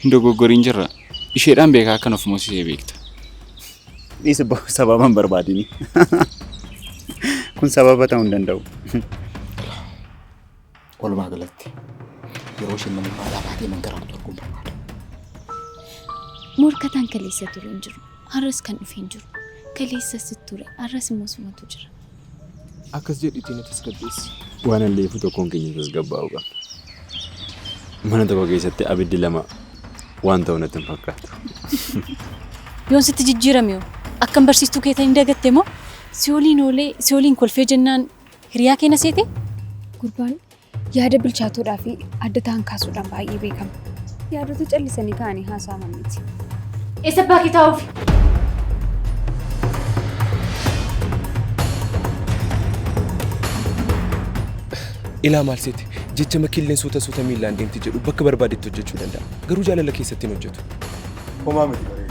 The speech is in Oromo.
Hin dogoggoriin jirra. Isheedhaan beekaa akkan of moosisee beekta. Dhiisi sababa hin barbaadini. Kun sababa ta'uu hin danda'u. Walumaa galatti yeroo isheen namummaadhaa baatee mankaraartu arguun barbaada. Morkataan kaleessa ture hin jiru. Har'as kan dhufe hin jiru. Kaleessa situ ture. Har'as immoo sumatu jira. Akkas jedhiitii na tasgabbeessi. Waan alleefu tokkoon keenya tasgabbaa'uu qabna. Mana tokko keessatti abiddi lama waan ta'u natti hin fakkaatu. Yoon sitti jijjiirame hoo? Akkan barsiistuu kee ta'e hin dagatte moo? Si waliin oolee si waliin kolfee jennaan hiriyaa kee na seete? Gurbaan yaada bilchaatoodhaa fi adda ta'an kaasuudhaan baay'ee beekama. Yaadota callisanii ka'anii haasa'aman miti. Eessa abbaa kee taa'uufi? Ilaa maal seete jecha makilleen suuta suuta miillaan deemti jedhu bakka barbaadetti hojjechuu danda'a. Garuu jaalala keessatti hin hojjetu. Homaa miti.